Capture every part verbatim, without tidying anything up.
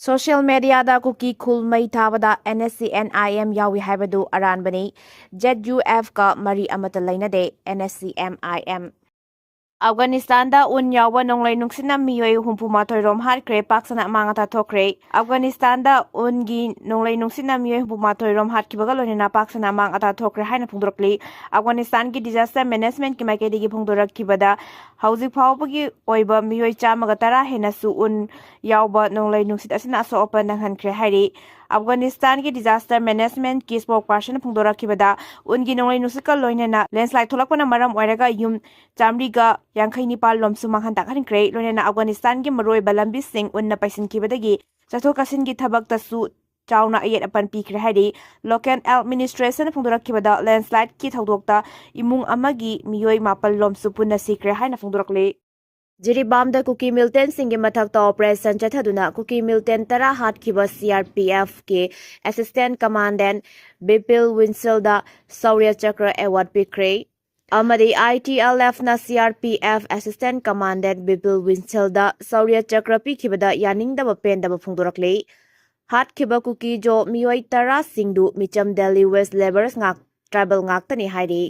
Social ꯃꯦꯗꯤꯌꯥꯗ ꯀꯨꯀꯤ ꯈꯨꯜ ꯃꯩ ꯊꯥꯕꯗ NSCN-IM ꯌꯥꯎꯏ ꯍꯥꯏꯕꯗꯨ ꯑꯔꯥꯟꯕꯅꯤ꯫ ZUF-ꯀ ꯃꯔꯤ ꯑꯃꯠꯇ ꯂꯩꯅꯗꯦ꯫ NSCN-IM꯫ ꯑꯐꯒꯥꯅꯤꯁꯇꯥꯟꯗ ꯎꯟ ꯌꯥꯎꯕ ꯅꯣꯡꯂꯩ ꯅꯨꯡꯁꯤꯠꯅ ꯃꯤꯑꯣꯏ ꯍꯨꯝꯐꯨ ꯃꯥꯊꯣꯏ ꯔꯣꯝ ꯍꯥꯠꯈ꯭ꯔꯦ, ꯄꯥꯛ ꯁꯟꯅ ꯑꯃꯥꯡ ꯑꯇꯥ ꯊꯣꯛꯈ꯭ꯔꯦ꯫ ꯑꯐꯒꯥꯅꯤꯁꯇꯥꯟꯗ ꯎꯟꯒꯤ ꯅꯣꯡꯂꯩ ꯅꯨꯡꯁꯤꯠꯅ ꯃꯤꯑꯣꯏ ꯍꯨꯝꯐꯨ ꯃꯥꯊꯣꯏ ꯔꯣꯝ ꯍꯥꯠꯈꯤꯕꯒ ꯂꯣꯏꯅꯅ ꯄꯥꯛ ꯁꯟꯅ ꯑꯃꯥꯡ ꯑꯇꯥ ꯊꯣꯛꯈ꯭ꯔꯦ ꯍꯥꯏꯅ ꯐꯣꯡꯗꯣꯔꯛꯂꯤ꯫ ꯑꯐꯒꯥꯅꯤꯁꯇꯥꯟꯒꯤ disaster management-ꯀꯤ ꯃꯥꯏꯀꯩꯗꯒꯤ ꯐꯣꯡꯗꯣꯔꯛꯈꯤꯕꯗ, ꯍꯧꯖꯤꯛ ꯐꯥꯎꯕꯒꯤ ꯑꯣꯏꯕ ꯃꯤꯑꯣꯏ ꯆꯥꯝꯃꯒ ꯇꯔꯥ ꯍꯦꯟꯅꯁꯨ ꯎꯟ ꯌꯥꯎꯕ ꯅꯣꯡꯂꯩ ꯅꯨꯡꯁꯤꯠ ꯑꯁꯤꯅ ꯑꯁꯣꯛ ꯑꯄꯟ ꯅꯪꯍꯟꯈ꯭ꯔꯦ ꯍꯥꯏꯔꯤ꯫ ꯑꯐꯒꯥꯅꯤꯁꯇꯥꯟꯒꯤ disaster management-ꯀꯤ spokesperson-ꯅ ꯐꯣꯡꯗꯣꯔꯛꯈꯤꯕꯗ, ꯎꯟꯒꯤ ꯅꯣꯡꯂꯩ ꯅꯨꯡꯁꯤꯠꯀ ꯂꯣꯏꯅꯅ landslide ꯊꯣꯛꯂꯛꯄꯅ ꯃꯔꯝ ꯑꯣꯏꯔꯒ ꯌꯨꯝ ꯆꯥꯃꯔꯤꯒ ꯌꯥꯡꯈꯩ ꯅꯤꯄꯥꯜ ꯂꯣꯝꯁꯨ ꯃꯥꯡꯍꯟ ꯇꯥꯛꯍꯟꯈ꯭ꯔꯦ꯫ ꯂꯣꯏꯅꯅ ꯑꯐꯒꯥꯅꯤꯁꯇꯥꯟꯒꯤ ꯃꯔꯨꯑꯣꯏꯕ ꯂꯝꯕꯤꯁꯤꯡ ꯎꯟꯅ ꯄꯩꯁꯤꯟꯈꯤꯕꯗꯒꯤ ꯆꯠꯊꯣꯛ ꯆꯠꯁꯤꯟꯒꯤ ꯊꯕꯛꯇꯁꯨ ꯆꯥꯎꯅ ꯑꯌꯦꯠ ꯑꯄꯟ ꯄꯤꯈ꯭ꯔꯦ ꯍꯥꯏꯔꯤ꯫ Local administration-ꯅ ꯐꯣꯡꯗꯣꯔꯛꯈꯤꯕꯗ, landslide-ꯀꯤ ꯊꯧꯗꯣꯛꯇ ꯏꯃꯨꯡ ꯑꯃꯒꯤ ꯃꯤꯑꯣꯏ ꯃꯥꯄꯜ ꯂꯣꯝꯁꯨ ꯄꯨꯟꯅ ꯁꯤꯈ꯭ꯔꯦ ꯍꯥꯏꯅ ꯐꯣꯡꯗꯣꯔꯛꯂꯤ꯫ ꯖꯤꯔꯤꯕꯥꯝꯗ ꯀꯨꯀꯤ militant-ꯁꯤꯡꯒꯤ ꯃꯊꯛꯇ operation ꯆꯠꯊꯗꯨꯅ ꯀꯨꯀꯤ militant ꯇꯔꯥ ꯍꯥꯠꯈꯤꯕ CRPF-ꯀꯤ assistant commandant ꯕꯤꯄꯤꯜ ꯋꯤꯟꯁꯦꯜꯗ ꯁꯧꯔ꯭ꯌ ꯆꯀ꯭ꯔ award ꯄꯤꯈ꯭ꯔꯦ꯫ ꯑꯃꯗꯤ ITLF-ꯅ CRPF assistant commandant ꯕꯤꯄꯤꯜ ꯋꯤꯟꯁꯦꯜꯗ ꯁꯧꯔ꯭ꯌ ꯆꯀ꯭ꯔ ꯄꯤꯈꯤꯕꯗ ꯌꯥꯅꯤꯡꯗꯕ ꯄꯦꯟꯗꯕ ꯐꯣꯡꯗꯣꯔꯛꯂꯤ꯫ ꯍꯥꯠꯈꯤꯕ ꯀꯨꯀꯤꯖꯣ ꯃꯤꯑꯣꯏ ꯇꯔꯥꯁꯤꯡꯗꯨ ꯃꯤꯆꯝ Delhi West labourers ꯉꯥꯛ-, tribal ꯉꯥꯛꯇꯅꯤ ꯍꯥꯏꯔꯤ꯫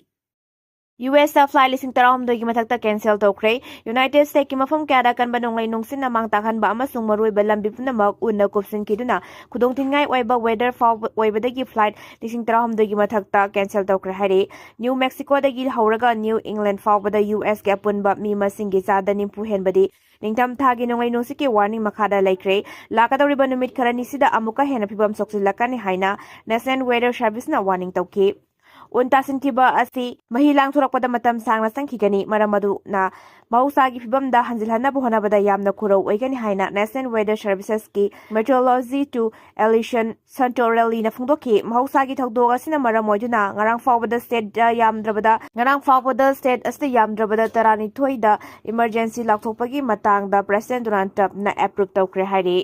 US-ꯇ flight ꯂꯤꯁꯤꯡ ꯇꯔꯥꯍꯨꯝꯗꯣꯏꯒꯤ ꯃꯊꯛꯇ cancel ꯇꯧꯈ꯭ꯔꯦ꯫ United States-ꯀꯤ ꯃꯐꯝ ꯀꯌꯥꯗ ꯑꯀꯟꯕ ꯅꯣꯡꯂꯩ ꯅꯨꯡꯁꯤꯠꯅ ꯃꯥꯡ ꯇꯥꯛꯍꯟꯕ ꯑꯃꯁꯨꯡ ꯃꯔꯨꯑꯣꯏꯕ ꯂꯝꯕꯤ ꯄꯨꯝꯅꯃꯛ ꯎꯟꯅ ꯀꯨꯞꯁꯤꯟꯈꯤꯗꯨꯅ ꯈꯨꯗꯣꯡꯊꯤꯅꯤꯡꯉꯥꯏ ꯑꯣꯏꯕ weather ꯐꯥꯎꯕ ꯑꯣꯏꯕꯗꯒꯤ flight ꯂꯤꯁꯤꯡ ꯇꯔꯥꯍꯨꯝꯗꯣꯏꯒꯤ ꯃꯊꯛꯇ cancel ꯇꯧꯈ꯭ꯔꯦ ꯍꯥꯏꯔꯤ꯫ New Mexico-ꯗꯒꯤ ꯍꯧꯔꯒ New England ꯐꯥꯎꯕꯗ US-ꯀꯤ ꯑꯄꯨꯟꯕ ꯃꯤ ꯃꯁꯤꯡꯒꯤ ꯆꯥꯗ ꯅꯤꯐꯨ ꯍꯦꯟꯕꯗꯤ ꯅꯤꯡꯊꯝꯊꯥꯒꯤ ꯅꯣꯡꯂꯩ ꯅꯨꯡꯁꯤꯠꯀꯤ warning ꯃꯈꯥꯗ ꯂꯩꯈ꯭ꯔꯦ꯫ ꯂꯥꯛꯀꯗꯧꯔꯤꯕ ꯅꯨꯃꯤꯠ ꯈꯔꯅꯤꯁꯤꯗ ꯑꯃꯨꯛꯀ ꯍꯦꯟꯅ ꯐꯤꯕꯝ ꯁꯣꯛꯆꯤꯜꯂꯛꯀꯅꯤ ꯍꯥꯏꯅ National Weather Service-ꯅ warning ꯇꯧꯈꯤ꯫ ꯎꯟ ꯇꯥꯁꯤꯟꯈꯤꯕ ꯑꯁꯤ ꯃꯍꯤ ꯂꯥꯡꯊꯣꯔꯛꯄꯗ ꯃꯇꯝ ꯁꯥꯡꯅ ꯆꯪꯈꯤꯒꯅꯤ, ꯃꯔꯝ ꯑꯗꯨꯅ ꯃꯍꯧꯁꯥꯒꯤ ꯐꯤꯕꯝꯗ ꯍꯟꯖꯤꯜꯍꯟꯅꯕ ꯍꯣꯠꯅꯕꯗ ꯌꯥꯝꯅ ꯈꯨꯔꯧ ꯑꯣꯏꯒꯅꯤ ꯍꯥꯏꯅ National Weather Services-ꯀꯤ Meteorology to Alison Santorelli-ꯅ ꯐꯣꯡꯗꯣꯛꯈꯤ꯫ ꯃꯍꯧꯁꯥꯒꯤ ꯊꯧꯗꯣꯛ ꯑꯁꯤꯅ ꯃꯔꯝ ꯑꯣꯏꯗꯨꯅ ꯉꯔꯥꯡ ꯐꯥꯎꯕꯗ state-ꯇ ꯌꯥꯝꯗ꯭ꯔꯕꯗ, ꯉꯔꯥꯡ ꯐꯥꯎꯕꯗ state ꯑꯁꯤꯗ ꯌꯥꯝꯗ꯭ꯔꯕꯗ ꯇꯔꯥꯅꯤꯊꯣꯏꯗ emergency ꯂꯥꯎꯊꯣꯛꯄꯒꯤ ꯃꯇꯥꯡꯗ President Donald Trump-ꯅ approve ꯇꯧꯈ꯭ꯔꯦ ꯍꯥꯏꯔꯤ꯫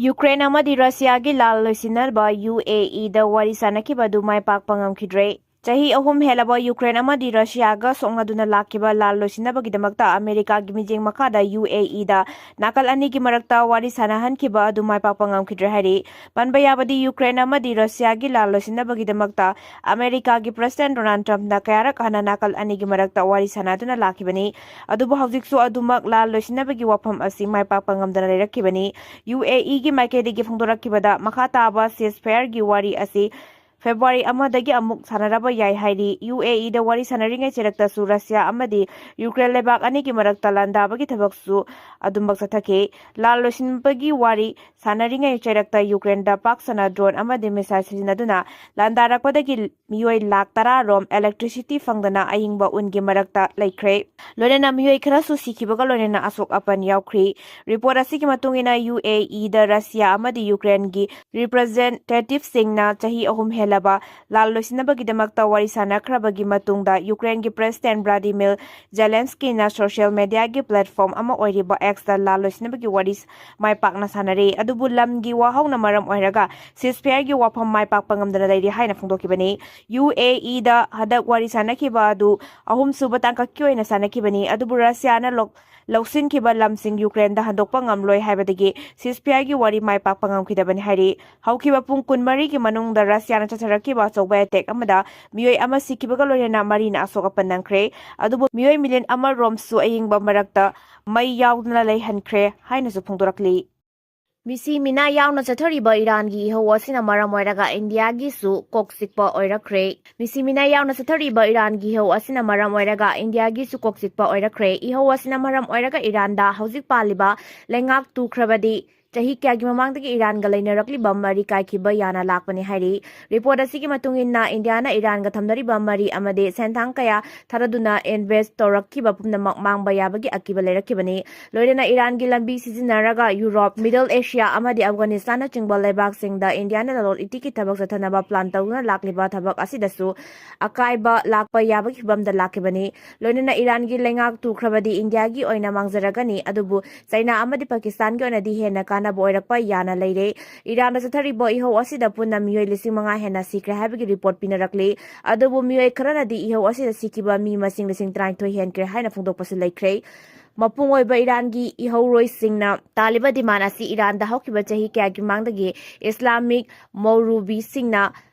ꯌꯨꯀ꯭ꯔꯦꯟ ꯑꯃꯗꯤ ꯔꯁꯤꯌꯥꯒꯤ ꯂꯥꯟ ꯂꯣꯏꯁꯤꯟꯅꯕ UAE-ꯗ ꯋꯥꯔꯤ ꯁꯥꯅꯈꯤꯕ ꯑꯗꯨ ꯃꯥꯏ ꯄꯥꯛꯄ ꯉꯝꯈꯤꯗ꯭ꯔꯦ꯫ ꯆꯍꯤ ꯑꯍꯨꯝ ꯍꯦꯜꯂꯕ ꯌꯨꯀ꯭ꯔꯦꯟ ꯑꯃꯗꯤ ꯔꯁꯤꯌꯥꯒ ꯁꯣꯛꯅꯗꯨꯅ ꯂꯥꯛꯈꯤꯕ ꯂꯥꯜ ꯂꯣꯏꯁꯤꯟꯅꯕꯒꯤꯗꯃꯛꯇ ꯑꯃꯦꯔꯤꯀꯥꯒꯤ ꯃꯤꯠꯌꯦꯡ ꯃꯈꯥꯗ ꯌꯨ ꯑꯦ ꯏꯗ ꯅꯥꯀꯜ ꯑꯅꯤꯒꯤ ꯃꯔꯛꯇ ꯋꯥꯔꯤ ꯁꯥꯟꯅꯍꯟꯈꯤꯕ ꯑꯗꯨ ꯃꯥꯏ ꯄꯥꯛꯄ ꯉꯝꯈꯤꯗ꯭ꯔꯦ ꯍꯥꯏꯔꯤ꯫ ꯄꯟꯕ ꯌꯥꯕꯗꯤ, ꯌꯨꯀ꯭ꯔꯦꯟ ꯑꯃꯗꯤ ꯔꯁꯤꯌꯥꯒꯤ ꯂꯥꯜ ꯂꯣꯏꯁꯤꯟꯅꯕꯒꯤꯗꯃꯛꯇ ꯑꯃꯦꯔꯤꯀꯥꯒꯤ ꯄ꯭ꯔꯦꯁꯤꯗꯦꯟ ꯗꯣꯅꯥꯜꯗ ꯇ꯭ꯔꯝꯞꯅ ꯀꯌꯥꯔꯛ ꯍꯥꯟꯅ ꯅꯥꯀꯜ ꯑꯅꯤꯒꯤ ꯃꯔꯛꯇ ꯋꯥꯔꯤ ꯁꯥꯟꯅꯗꯨꯅ ꯂꯥꯛꯈꯤꯕꯅꯤ꯫ ꯑꯗꯨꯕꯨ ꯍꯧꯖꯤꯛꯁꯨ ꯑꯗꯨꯃꯛ ꯂꯥꯜ ꯂꯣꯏꯁꯤꯟꯅꯕꯒꯤ ꯋꯥꯐꯝ ꯑꯁꯤ ꯃꯥꯏ ꯄꯥꯛꯄ ꯉꯝꯗꯅ ꯂꯩꯔꯛꯈꯤꯕꯅꯤ꯫ ꯌꯨ ꯑꯦ ꯏꯒꯤ ꯃꯥꯏꯀꯩꯗꯒꯤ ꯐꯣꯡꯗꯣꯔꯛꯈꯤꯕꯗ, ꯃꯈꯥ ꯇꯥꯕ ceasefire ꯒꯤ ꯋꯥꯔꯤ ꯑꯁꯤ ꯐꯦꯕ꯭ꯔꯨꯋꯥꯔꯤ ꯑꯃꯗꯒꯤ ꯑꯃꯨꯛ ꯁꯥꯟꯅꯔꯕ ꯌꯥꯏ ꯍꯥꯏꯔꯤ꯫ ꯌꯨ ꯑꯦ ꯏꯗ ꯋꯥꯔꯤ ꯁꯥꯟꯅꯔꯤꯉꯩ ꯆꯩꯔꯛꯇꯁꯨ ꯔꯁꯤꯌꯥ ꯑꯃꯗꯤ ꯌꯨꯀ꯭ꯔꯦꯟ ꯂꯩꯕꯥꯛ ꯑꯅꯤꯒꯤ ꯃꯔꯛꯇ ꯂꯥꯟꯗꯥꯕꯒꯤ ꯊꯕꯛꯁꯨ ꯑꯗꯨꯃꯛ ꯆꯠꯊꯈꯤ꯫ ꯂꯥꯜ ꯂꯣꯏꯁꯤꯟꯕꯒꯤ ꯋꯥꯔꯤ ꯁꯥꯟꯅꯔꯤꯉꯩ ꯆꯩꯔꯛꯇ ꯌꯨꯀ꯭ꯔꯦꯟꯗ ꯄꯥꯛ ꯁꯟꯅ ꯗ꯭ꯔꯣꯟ ꯑꯃꯗꯤ ꯃꯤꯁꯥꯏꯜ ꯁꯤꯖꯤꯟꯅꯗꯨꯅ ꯂꯥꯟꯗꯥꯔꯛꯄꯗꯒꯤ ꯃꯤꯑꯣꯏ ꯂꯥꯈ ꯇꯔꯥ ꯔꯣꯝ electricity ꯐꯪꯗꯅ ꯑꯏꯪꯕ ꯎꯟꯒꯤ ꯃꯔꯛꯇ ꯂꯩꯈ꯭ꯔꯦ꯫ ꯂꯣꯏꯅꯅ ꯃꯤꯑꯣꯏ ꯈꯔꯁꯨ ꯁꯤꯈꯤꯕꯒ ꯂꯣꯏꯅꯅ ꯑꯁꯣꯛ ꯑꯄꯟ ꯌꯥꯎꯈ꯭ꯔꯤ꯫ ꯔꯤꯄꯣꯔꯠ ꯑꯁꯤꯒꯤ ꯃꯇꯨꯡ ꯏꯟꯅ, ꯌꯨ ꯑꯦ ꯏꯗ ꯔꯁꯤꯌꯥ ꯑꯃꯗꯤ ꯌꯨꯀ꯭ꯔꯦꯟꯒꯤ ꯔꯤꯄ꯭ꯔꯦꯖꯦꯟꯇꯦꯇꯤꯚꯁꯤꯡꯅ ꯆꯍꯤ ꯑꯍꯨꯝ ꯍꯦꯜꯂꯕ ꯂꯥꯜ ꯂꯣꯏꯁꯤꯟꯅꯕꯒꯤꯗꯃꯛꯇ ꯋꯥꯔꯤ ꯁꯥꯟꯅꯈ꯭ꯔꯕꯒꯤ ꯃꯇꯨꯡꯗ, ꯌꯨꯀ꯭ꯔꯦꯟꯒꯤ ꯄ꯭ꯔꯦꯁꯤꯗꯦꯟ ꯚ꯭ꯂꯥꯗꯤꯃꯤꯔ ꯖꯦꯂꯦꯟꯁꯀꯤꯅ ꯁꯣꯁꯤꯌꯦꯜ ꯃꯦꯗꯤꯌꯥꯒꯤ ꯄ꯭ꯂꯦꯠꯐꯣꯔꯝ ꯑꯃ ꯑꯣꯏꯔꯤꯕ X ꯇ ꯂꯥꯜ ꯂꯣꯏꯁꯤꯟꯅꯕꯒꯤ ꯋꯥꯔꯤ ꯃꯥꯏ ꯄꯥꯛꯅ ꯁꯥꯟꯅꯔꯦ꯫ ꯑꯗꯨꯕꯨ ꯂꯝꯒꯤ ꯋꯥꯍꯧꯅ ꯃꯔꯝ ꯑꯣꯏꯔꯒ ceasefire ꯒꯤ ꯋꯥꯐꯝ ꯃꯥꯏ ꯄꯥꯛꯄ ꯉꯝꯗꯅ ꯂꯩꯔꯤ ꯍꯥꯏꯅ ꯐꯣꯡꯗꯣꯛꯈꯤꯕꯅꯤ꯫ ꯌꯨ ꯑꯦ ꯏꯗ ꯍꯟꯗꯛ ꯋꯥꯔꯤ ꯁꯥꯟꯅꯈꯤꯕ ꯑꯗꯨ ꯑꯍꯨꯝꯁꯨꯕ ꯇꯥꯡꯀꯛꯀꯤ ꯑꯣꯏꯅ ꯁꯥꯟꯅꯈꯤꯕꯅꯤ꯫ ꯑꯗꯨꯕꯨ ꯔꯁꯤꯌꯥꯅ ꯂꯧ-, ꯂꯧꯁꯤꯟꯈꯤꯕ ꯂꯝꯁꯤꯡ ꯌꯨꯀ꯭ꯔꯦꯟꯗ ꯍꯟꯗꯣꯛꯄ ꯉꯝꯂꯣꯏ ꯍꯥꯏꯕꯗꯒꯤ ceasefire ꯒꯤ ꯋꯥꯔꯤ ꯃꯥꯏ ꯄꯥꯛꯄ ꯉꯝꯈꯤꯗꯕꯅꯤ ꯍꯥꯏꯔꯤ꯫ ꯍꯧꯈꯤꯕ ꯄꯨꯡ ꯀꯨꯟꯃꯔꯤꯒꯤ ꯃꯅꯨꯡꯗ ꯔꯁꯤꯌꯥꯅ ꯆꯠꯊꯔꯛꯈꯤꯕ ꯑꯆꯧꯕ ꯑꯦꯇꯦꯛ ꯑꯃꯗ ꯃꯤꯑꯣꯏ ꯑꯃ ꯁꯤꯈꯤꯕꯒ ꯂꯣꯏꯅꯅ ꯃꯔꯤꯅ ꯑꯁꯣꯛ ꯑꯄꯟ ꯅꯪꯈ꯭ꯔꯦ꯫ ꯑꯗꯨꯕꯨ ꯃꯤꯑꯣꯏ ꯃꯤꯂꯤꯌꯟ ꯑꯃ ꯔꯣꯝꯁꯨ ꯑꯏꯪꯕ ꯃꯔꯛꯇ ꯃꯩ ꯌꯥꯎꯗꯅ ꯂꯩꯍꯟꯈ꯭ꯔꯦ ꯍꯥꯏꯅꯁꯨ ꯐꯣꯡꯗꯣꯔꯛꯂꯤ꯫ ꯃꯤꯁꯤ ꯃꯤꯅꯥ ꯌꯥꯎꯅ ꯆꯠꯊꯔꯤꯕ ꯏꯔꯥꯟꯒꯤ ꯏꯍꯧ ꯑꯁꯤꯅ ꯃꯔꯝ ꯑꯣꯏꯔꯒ ꯏꯟꯗꯤꯌꯥꯒꯤꯁꯨ ꯀꯣꯛ ꯆꯤꯛꯄ ꯑꯣꯏꯔꯛꯈ꯭ꯔꯦ꯫ ꯃꯤꯁꯤ ꯃꯤꯅꯥ ꯌꯥꯎꯅ ꯆꯠꯊꯔꯤꯕ ꯏꯔꯥꯟꯒꯤ ꯏꯍꯧ ꯑꯁꯤꯅ ꯃꯔꯝ ꯑꯣꯏꯔꯒ ꯏꯟꯗꯤꯌꯥꯒꯤꯁꯨ ꯀꯣꯛ ꯆꯤꯛꯄ ꯑꯣꯏꯔꯛꯈ꯭ꯔꯦ꯫ ꯏꯍꯧ ꯑꯁꯤꯅ ꯃꯔꯝ ꯑꯣꯏꯔꯒ ꯏꯔꯥꯟꯗ ꯍꯧꯖꯤꯛ ꯄꯥꯜꯂꯤꯕ ꯂꯩꯉꯥꯛ ꯇꯨꯈ꯭ꯔꯕꯗꯤ ꯆꯍꯤ ꯀꯌꯥꯒꯤ ꯃꯃꯥꯡꯗꯒꯤ ꯏꯔꯥꯟꯒ ꯂꯩꯅꯔꯛꯂꯤꯕ ꯃꯔꯤ ꯀꯥꯏꯈꯤꯕ ꯌꯥꯅ ꯂꯥꯛꯄꯅꯤ ꯍꯥꯏꯔꯤ꯫ ꯔꯤꯄꯣꯔꯠ ꯑꯁꯤꯒꯤ ꯃꯇꯨꯡ ꯏꯟꯅ, ꯏꯟꯗꯤꯌꯥꯅ ꯏꯔꯥꯟꯒ ꯊꯝꯅꯔꯤꯕ ꯃꯔꯤ ꯑꯃꯗꯤ ꯁꯦꯟꯊꯥꯡ ꯀꯌꯥ ꯊꯥꯗꯗꯨꯅ ꯏꯟꯚꯦꯁ꯭ꯠ ꯇꯧꯔꯛꯈꯤꯕ ꯄꯨꯝꯅꯃꯛ ꯃꯥꯡꯕ ꯌꯥꯕꯒꯤ ꯑꯀꯤꯕ ꯂꯩꯔꯛꯈꯤꯕꯅꯤ꯫ ꯂꯣꯏꯅꯅ ꯏꯔꯥꯟꯒꯤ ꯂꯝꯕꯤ ꯁꯤꯖꯤꯟꯅꯔꯒ ꯌꯨꯔꯣꯞ, ꯃꯤꯗꯜ ꯑꯦꯁꯤꯌꯥ ꯑꯃꯗꯤ ꯑꯐꯒꯥꯅꯤꯁꯇꯥꯟꯅꯆꯤꯡꯕ ꯂꯩꯕꯥꯛꯁꯤꯡꯗ ꯏꯟꯗꯤꯌꯥꯅ ꯂꯂꯣꯟ ꯏꯇꯤꯛꯀꯤ ꯊꯕꯛ ꯆꯠꯊꯅꯕ ꯄ꯭ꯂꯥꯟ ꯇꯧꯗꯨꯅ ꯂꯥꯛꯂꯤꯕ ꯊꯕꯛ ꯑꯁꯤꯗꯁꯨ ꯑꯀꯥꯏꯕ ꯂꯥꯛꯄ ꯌꯥꯕꯒꯤ ꯐꯤꯚꯝꯗ ꯂꯥꯛꯈꯤꯕꯅꯤ꯫ ꯂꯣꯏꯅꯅ ꯏꯔꯥꯟꯒꯤ ꯂꯩꯉꯥꯛ ꯇꯨꯈ꯭ꯔꯕꯗꯤ ꯏꯟꯗꯤꯌꯥꯒꯤ ꯑꯣꯏꯅ ꯃꯥꯡꯖꯔꯒꯅꯤ, ꯑꯗꯨꯕꯨ ꯆꯩꯅꯥ ꯑꯃꯗꯤ ꯄꯥꯀꯤꯁꯇꯥꯟꯒꯤ ꯑꯣꯏꯅꯗꯤ ꯍꯦꯟꯅ ꯀꯥꯟꯅ ꯅꯕ ꯑꯣꯏꯔꯛꯄ ꯌꯥꯅ ꯂꯩꯔꯦ꯫ ꯏꯔꯥꯟꯗ ꯆꯠꯊꯔꯤꯕ ꯏꯍꯧ ꯑꯁꯤꯗ ꯄꯨꯟꯅ ꯃꯤꯑꯣꯏ ꯂꯤꯁꯤꯡ ꯃꯉꯥ ꯍꯦꯟꯅ ꯁꯤꯈ꯭ꯔꯦ ꯍꯥꯏꯕꯒꯤ ꯔꯤꯄꯣꯔꯠ ꯄꯤꯅꯔꯛꯂꯤ꯫ ꯑꯗꯨꯕꯨ ꯃꯤꯑꯣꯏ ꯈꯔꯅꯗꯤ ꯏꯍꯧ ꯑꯁꯤꯗ ꯁꯤꯈꯤꯕ ꯃꯤ ꯃꯁꯤꯡ ꯂꯤꯁꯤꯡ ꯇꯔꯥꯅꯤꯊꯣꯏ ꯍꯦꯟꯈ꯭ꯔꯦ ꯍꯥꯏꯅ ꯐꯣꯡꯗꯣꯛꯄꯁꯨ ꯂꯩꯈ꯭ꯔꯦ꯫ ꯃꯄꯨꯡ ꯑꯣꯏꯕ ꯏꯔꯥꯟꯒꯤ ꯏꯍꯧꯔꯣꯏꯁꯤꯡꯅ ꯇꯥꯜꯂꯤꯕ ꯗꯤꯃꯥꯟ ꯑꯁꯤ ꯏꯔꯥꯟꯗ ꯍꯧꯈꯤꯕ ꯆꯍꯤ ꯀꯌꯥꯒꯤ ꯃꯃꯥꯡꯗꯒꯤ ꯏꯁꯂꯥꯃꯤꯛ ꯃꯧꯔꯨꯕꯤꯁꯤꯡꯅ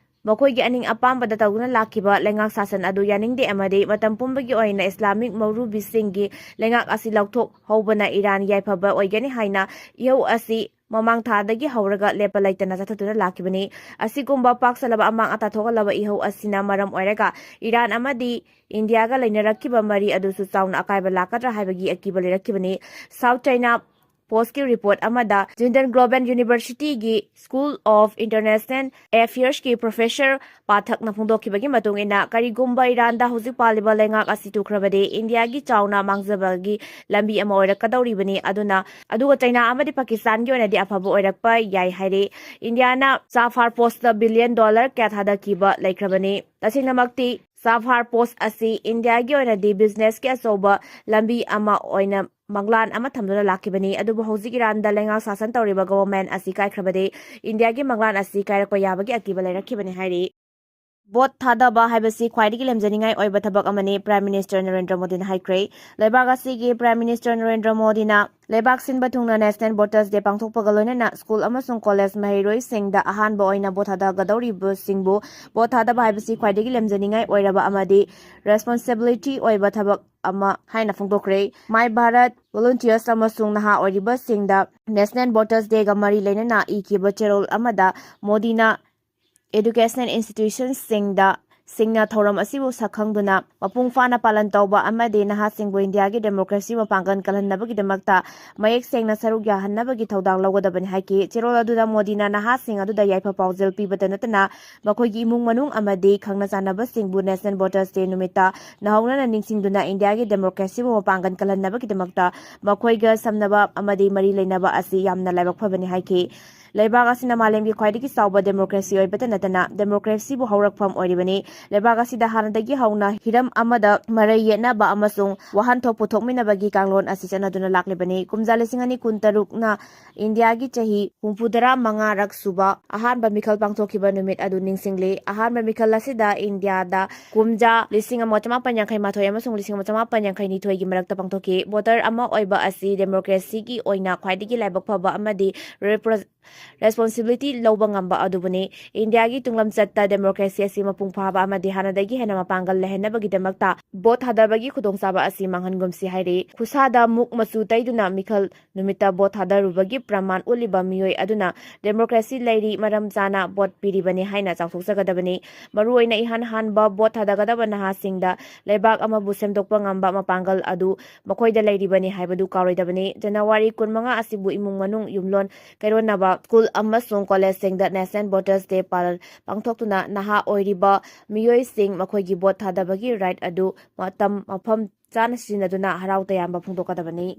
ꯃꯈꯣꯏꯒꯤ ꯑꯅꯤꯡ ꯑꯄꯥꯝꯕꯗ ꯇꯧꯗꯨꯅ ꯂꯥꯛꯈꯤꯕ ꯂꯩꯉꯥꯛ ꯁꯥꯁꯟ ꯑꯗꯨ ꯌꯥꯅꯤꯡꯗꯦ ꯑꯃꯗꯤ ꯃꯇꯝ ꯄꯨꯝꯕꯒꯤ ꯑꯣꯏꯅ ꯏꯁꯂꯥꯃꯤꯛ ꯃꯧꯔꯨꯕꯤꯁꯤꯡꯒꯤ ꯂꯩꯉꯥꯛ ꯑꯁꯤ ꯂꯧꯊꯣꯛꯍꯧꯕꯅ ꯏꯔꯥꯟ ꯌꯥꯏꯐꯕ ꯑꯣꯏꯒꯅꯤ ꯍꯥꯏꯅ ꯏꯍꯧ ꯑꯁꯤ ꯃꯃꯥꯡ ꯊꯥꯗꯒꯤ ꯍꯧꯔꯒ ꯂꯦꯞꯄ ꯂꯩꯇꯅ ꯆꯠꯊꯗꯨꯅ ꯂꯥꯛꯈꯤꯕꯅꯤ꯫ ꯑꯁꯤꯒꯨꯝꯕ ꯄꯥꯛ ꯆꯠꯂꯕ ꯑꯃꯥꯡ ꯑꯇꯥ ꯊꯣꯛꯍꯜꯂꯕ ꯏꯍꯧ ꯑꯁꯤꯅ ꯃꯔꯝ ꯑꯣꯏꯔꯒ ꯏꯔꯥꯟ ꯑꯃꯗꯤ ꯏꯟꯗꯤꯌꯥꯒ ꯂꯩꯅꯔꯛꯈꯤꯕ ꯃꯔꯤ ꯑꯗꯨꯁꯨ ꯆꯥꯎꯅ ꯑꯀꯥꯏꯕ ꯂꯥꯛꯀꯗ꯭ꯔꯥ ꯍꯥꯏꯕꯒꯤ ꯑꯀꯤꯕ ꯂꯩꯔꯛꯈꯤꯕꯅꯤ꯫ ꯁꯥꯎꯠ ꯆꯥꯏꯅꯥ ꯄꯣꯁꯀꯤ ꯔꯤꯄꯣꯔꯠ ꯑꯃꯗ ꯖꯤꯟꯗꯟ ꯒ꯭ꯂꯣꯕꯦꯜ ꯌꯨꯅꯤꯚꯔꯁꯤꯇꯤꯒꯤ ꯁ꯭ꯀꯨꯜ ꯑꯣꯐ ꯏꯟꯇꯔꯅꯦꯁꯅꯦꯜ ꯑꯦꯐꯤꯌꯔꯁꯀꯤ ꯄ꯭ꯔꯣꯐꯦꯁꯔ ꯄꯥꯊꯛꯅ ꯐꯣꯡꯗꯣꯛꯈꯤꯕꯒꯤ ꯃꯇꯨꯡ ꯏꯟꯅ, ꯀꯔꯤꯒꯨꯝꯕ ꯏꯔꯥꯟꯗ ꯍꯧꯖꯤꯛ ꯄꯥꯜꯂꯤꯕ ꯂꯩꯉꯥꯛ ꯑꯁꯤ ꯇꯨꯈ꯭ꯔꯕꯗꯤ ꯏꯟꯗꯤꯌꯥꯒꯤ ꯆꯥꯎꯅ ꯃꯥꯡꯖꯕꯒꯤ ꯂꯝꯕꯤ ꯑꯃ ꯑꯣꯏꯔꯛꯀꯗꯧꯔꯤꯕꯅꯤ꯫ ꯑꯗꯨꯅ, ꯑꯗꯨꯒ ꯆꯩꯅꯥ ꯑꯃꯗꯤ ꯄꯥꯀꯤꯁꯇꯥꯟꯒꯤ ꯑꯣꯏꯅꯗꯤ ꯑꯐꯕ ꯑꯣꯏꯔꯛꯄ ꯌꯥꯏ ꯍꯥꯏꯔꯤ꯫ ꯏꯟꯗꯤꯌꯥꯅ ꯁꯥꯐꯥꯔ ꯄꯣꯁꯇ ꯕꯤꯂꯤꯌꯟ ꯗꯣꯂꯔ ꯀꯌꯥ ꯊꯥꯗꯈꯤꯕ ꯂꯩꯈ꯭ꯔꯕꯅꯤ꯫ ꯇꯁꯦꯡꯅꯃꯛꯇꯤ ꯁꯥꯐꯥꯔ ꯄꯣꯁ ꯑꯁꯤ ꯏꯟꯗꯤꯌꯥꯒꯤ ꯑꯣꯏꯅꯗꯤ ꯕꯤꯖꯤꯅꯦꯁꯀꯤ ꯑꯆꯧꯕ ꯂꯝꯕꯤ ꯑꯃ ꯑꯣꯏꯅ ꯃꯪꯂꯥꯟ ꯑꯃ ꯊꯝꯗꯨꯅ ꯂꯥꯛꯈꯤꯕꯅꯤ꯫ ꯑꯗꯨꯕꯨ ꯍꯧꯖꯤꯛ ꯏꯔꯥꯟꯗ ꯂꯩꯉꯥꯛ ꯁꯥꯁꯟ ꯇꯧꯔꯤꯕ ꯒꯣꯚꯔꯟꯃꯦꯟꯠ ꯑꯁꯤ ꯀꯥꯏꯈ꯭ꯔꯕꯗꯤ ꯏꯟꯗꯤꯌꯥꯒꯤ ꯃꯪꯂꯥꯟ ꯑꯁꯤ ꯀꯥꯏꯔꯛꯄ ꯌꯥꯕꯒꯤ ꯑꯀꯤꯕ ꯂꯩꯔꯛꯈꯤꯕꯅꯤ ꯍꯥꯏꯔꯤ꯫ ꯚꯣꯠ ꯊꯥꯗꯕ ꯍꯥꯏꯕꯁꯤ ꯈ꯭ꯋꯥꯏꯗꯒꯤ ꯂꯦꯝꯖꯅꯤꯡꯉꯥꯏ ꯑꯣꯏꯕ ꯊꯕꯛ ꯑꯃꯅꯤ, ꯄ꯭ꯔꯥꯏꯝ ꯃꯤꯅꯤꯁꯇꯔ ꯅꯔꯦꯟꯗ꯭ꯔ ꯃꯣꯗꯤꯅ ꯍꯥꯏꯈ꯭ꯔꯦ꯫ ꯂꯩꯕꯥꯛ ꯑꯁꯤꯒꯤ ꯄ꯭ꯔꯥꯏꯝ ꯃꯤꯅꯤꯁꯇꯔ ꯅꯔꯦꯟꯗ꯭ꯔ ꯃꯣꯗꯤꯅ ꯂꯩꯕꯥꯛ ꯁꯤꯟꯕ ꯊꯨꯡꯅ ꯅꯦꯁꯅꯦꯜ ꯚꯣꯇꯔꯁ ꯗꯦ ꯄꯥꯡꯊꯣꯛꯄꯒ ꯂꯣꯏꯅꯅ ꯁ꯭ꯀꯨꯜ ꯑꯃꯁꯨꯡ ꯀꯣꯂꯦꯖ ꯃꯍꯩꯔꯣꯏꯁꯤꯡꯗ ꯑꯍꯥꯟꯕ ꯑꯣꯏꯅ ꯚꯣꯠ ꯊꯥꯗꯒꯗꯧꯔꯤꯕꯁꯤꯡꯕꯨ ꯚꯣꯠ ꯊꯥꯗꯕ ꯍꯥꯏꯕꯁꯤ ꯈ꯭ꯋꯥꯏꯗꯒꯤ ꯂꯦꯝꯖꯅꯤꯡꯉꯥꯏ ꯑꯣꯏꯔꯕ ꯑꯃꯗꯤ ꯔꯦꯁꯄꯣꯟꯁꯤꯕꯤꯂꯤꯇꯤ ꯑꯣꯏꯕ ꯊꯕꯛ ꯑꯃ ꯍꯥꯏꯅ ꯐꯣꯡꯗꯣꯛꯈ꯭ꯔꯦ꯫ ꯃꯥꯏ ꯚꯥꯔꯠ ꯚꯣꯂꯨꯟꯇꯤꯌꯔꯁ ꯑꯃꯁꯨꯡ ꯅꯍꯥ ꯑꯣꯏꯔꯤꯕꯁꯤꯡꯗ ꯅꯦꯁꯅꯦꯜ ꯚꯣꯇꯔꯁ ꯗꯦꯒ ꯃꯔꯤ ꯂꯩꯅꯅ ꯏꯈꯤꯕ ꯆꯦꯔꯣꯜ ꯑꯃꯗ ꯃꯣꯗꯤꯅ educational institutionꯁꯤꯡꯗ ꯁꯤꯡꯅ ꯊꯧꯔꯝ ꯑꯁꯤꯕꯨ ꯁꯛꯈꯪꯗꯨꯅ ꯃꯄꯨꯡ ꯐꯥꯅ ꯄꯥꯂꯟ ꯇꯧꯕ ꯑꯃꯗꯤ ꯅꯍꯥꯁꯤꯡꯕꯨ ꯏꯟꯗꯤꯌꯥꯒꯤ ꯗꯦꯃꯣꯀ꯭ꯔꯦꯁꯤ ꯃꯄꯥꯡꯒꯜ ꯀꯜꯍꯟꯅꯕꯒꯤꯗꯃꯛꯇ ꯃꯌꯦꯛ ꯁꯦꯡꯅ ꯁꯔꯨꯛ ꯌꯥꯍꯟꯅꯕꯒꯤ ꯊꯧꯗꯥꯡ ꯂꯧꯒꯗꯕꯅꯤ ꯍꯥꯏꯈꯤ꯫ ꯆꯦꯔꯣꯜ ꯑꯗꯨꯗ ꯃꯣꯗꯤꯅ ꯅꯍꯥꯁꯤꯡ ꯑꯗꯨꯗ ꯌꯥꯏꯐ ꯄꯥꯎꯖꯦꯜ ꯄꯤꯕꯇ ꯅꯠꯇꯅ ꯃꯈꯣꯏꯒꯤ ꯏꯃꯨꯡ ꯃꯅꯨꯡ ꯑꯃꯗꯤ ꯈꯪꯅ ꯆꯥꯟꯅꯕꯁꯤꯡꯕꯨ ꯅꯦꯁꯅꯦꯜ ꯚꯣꯇꯔꯁ ꯗꯦ ꯅꯨꯃꯤꯠꯇ ꯅꯧꯍꯧꯅꯅ ꯅꯤꯡꯁꯤꯡꯗꯨꯅ ꯏꯟꯗꯤꯌꯥꯒꯤ ꯗꯦꯃꯣꯀ꯭ꯔꯦꯁꯤꯕꯨ ꯃꯄꯥꯡꯒꯜ ꯀꯜꯍꯟꯅꯕꯒꯤꯗꯃꯛꯇ ꯃꯈꯣꯏꯒ ꯁꯝꯅꯕ ꯑꯃꯗꯤ ꯃꯔꯤ ꯂꯩꯅꯕ ꯑꯁꯤ ꯌꯥꯝꯅ ꯂꯥꯏꯕꯛ ꯐꯕꯅꯤ ꯍꯥꯏꯈꯤ꯫ ꯂꯩꯕꯥꯛ ꯑꯁꯤꯅ ꯃꯥꯂꯦꯝꯒꯤ ꯈ꯭ꯋꯥꯏꯗꯒꯤ ꯆꯥꯎꯕ democracy ꯑꯣꯏꯕꯇ ꯅꯠꯇꯅ democracyꯕꯨ ꯍꯧꯔꯛꯐꯝ ꯑꯣꯏꯔꯤꯕꯅꯤ꯫ ꯂꯩꯕꯥꯛ ꯑꯁꯤꯗ ꯍꯥꯟꯅꯗꯒꯤ ꯍꯧꯅ ꯍꯤꯔꯝ ꯑꯃꯗ ꯃꯔꯩ ꯌꯦꯠꯅꯕ ꯑꯃꯁꯨꯡ ꯋꯥꯍꯟꯊꯣꯛ ꯄꯨꯊꯣꯛꯃꯤꯟꯅꯕꯒꯤ ꯀꯥꯡꯂꯣꯟ ꯑꯁꯤ ꯆꯠꯅꯗꯨꯅ ꯂꯥꯛꯂꯤꯕꯅꯤ꯫ ꯀꯨꯝꯖꯥ ꯂꯤꯁꯤꯡ ꯑꯅꯤ ꯀꯨꯟꯇꯔꯨꯛꯅ ꯏꯟꯗꯤꯌꯥꯒꯤ ꯆꯍꯤ ꯍꯨꯝꯐꯨꯇꯔꯥ ꯃꯉꯥꯔꯛ ꯁꯨꯕ ꯑꯍꯥꯟꯕ ꯃꯤꯈꯜ ꯄꯥꯡꯊꯣꯛꯈꯤꯕ ꯅꯨꯃꯤꯠ ꯑꯗꯨ ꯅꯤꯡꯁꯤꯡꯂꯤ꯫ ꯑꯍꯥꯟꯕ ꯃꯤꯈꯜ ꯑꯁꯤꯗ ꯏꯟꯗꯤꯌꯥꯗ ꯀꯨꯝꯖꯥ ꯂꯤꯁꯤꯡ ꯑꯃ ꯆꯃꯥꯄꯟ ꯌꯥꯡꯈꯩ ꯃꯥꯊꯣꯏ ꯑꯃꯁꯨꯡ ꯂꯤꯁꯤꯡ ꯑꯃ ꯆꯃꯥꯄꯟ ꯌꯥꯡꯈꯩ ꯅꯤꯊꯣꯏꯒꯤ ꯃꯔꯛꯇ ꯄꯥꯡꯊꯣꯛꯈꯤ꯫ Voter ꯑꯃ ꯑꯣꯏꯕ ꯑꯁꯤ democracyꯒꯤ ꯑꯣꯏꯅ ꯈ꯭ꯋꯥꯏꯗꯒꯤ ꯂꯥꯏꯕꯛ ꯐꯕ ꯑꯃꯗꯤ repro-, responsibility ꯂꯧꯕ ꯉꯝꯕ ꯑꯗꯨꯕꯨꯅꯤ꯫ ꯏꯟꯗꯤꯌꯥꯒꯤ ꯇꯨꯡꯂꯝꯆꯠꯇ democracy ꯑꯁꯤ ꯃꯄꯨꯡ ꯐꯥꯕ ꯑꯃꯗꯤ ꯍꯥꯟꯅꯗꯒꯤ ꯍꯦꯟꯅ ꯃꯄꯥꯡꯒꯜ ꯂꯩꯍꯟꯅꯕꯒꯤꯗꯃꯛꯇ vote ꯊꯥꯗꯕꯒꯤ ꯈꯨꯗꯣꯡꯆꯥꯕ ꯑꯁꯤ ꯃꯥꯡꯍꯟꯒꯨꯝꯁꯤ ꯍꯥꯏꯔꯤ꯫ ꯈꯨꯠꯁꯥꯗ ꯃꯨꯛ ꯃꯆꯨ ꯇꯩꯗꯨꯅ ꯃꯤꯈꯜ ꯅꯨꯃꯤꯠꯇ vote ꯊꯥꯗꯔꯨꯕꯒꯤ ꯄ꯭ꯔꯃꯥꯟ ꯎꯠꯂꯤꯕ ꯃꯤꯑꯣꯏ ꯑꯗꯨꯅ democracy ꯂꯩꯔꯤ, ꯃꯔꯝ ꯆꯥꯅ vote ꯄꯤꯔꯤꯕꯅꯤ ꯍꯥꯏꯅ ꯆꯥꯎꯊꯣꯛꯆꯒꯗꯕꯅꯤ꯫ ꯃꯔꯨꯑꯣꯏꯅ ꯏꯍꯥꯟ ꯍꯥꯟꯕ vote ꯊꯥꯗꯒꯗꯕ ꯅꯍꯥꯁꯤꯡꯗ ꯂꯩꯕꯥꯛ ꯑꯃꯕꯨ ꯁꯦꯝꯗꯣꯛꯄ ꯉꯝꯕ ꯃꯄꯥꯡꯒꯜ ꯑꯗꯨ ꯃꯈꯣꯏꯗ ꯂꯩꯔꯤꯕꯅꯤ ꯍꯥꯏꯕꯗꯨ ꯀꯥꯎꯔꯣꯏꯗꯕꯅꯤ꯫ ꯖꯅꯋꯥꯔꯤ ꯀꯨꯟꯃꯉꯥ ꯑꯁꯤꯕꯨ ꯏꯃꯨꯡ ꯃꯅꯨꯡ, ꯌꯨꯝꯂꯣꯟ ꯀꯩꯔꯣꯟꯅꯕ, school ꯑꯃꯁꯨꯡ collegeꯁꯤꯡꯗ National Voters Day ꯄꯥꯂꯟ ꯄꯥꯡꯊꯣꯛꯇꯨꯅ ꯅꯍꯥ ꯑꯣꯏꯔꯤꯕ ꯃꯤꯑꯣꯏꯁꯤꯡ ꯃꯈꯣꯏꯒꯤ vote ꯊꯥꯗꯕꯒꯤ right ꯑꯗꯨ ꯃꯇꯝ ꯃꯐꯝ ꯆꯥꯅ ꯁꯤꯖꯤꯟꯅꯗꯨꯅ ꯍꯔꯥꯎ ꯇꯌꯥꯝꯕ ꯐꯣꯡꯗꯣꯛꯀꯗꯕꯅꯤ꯫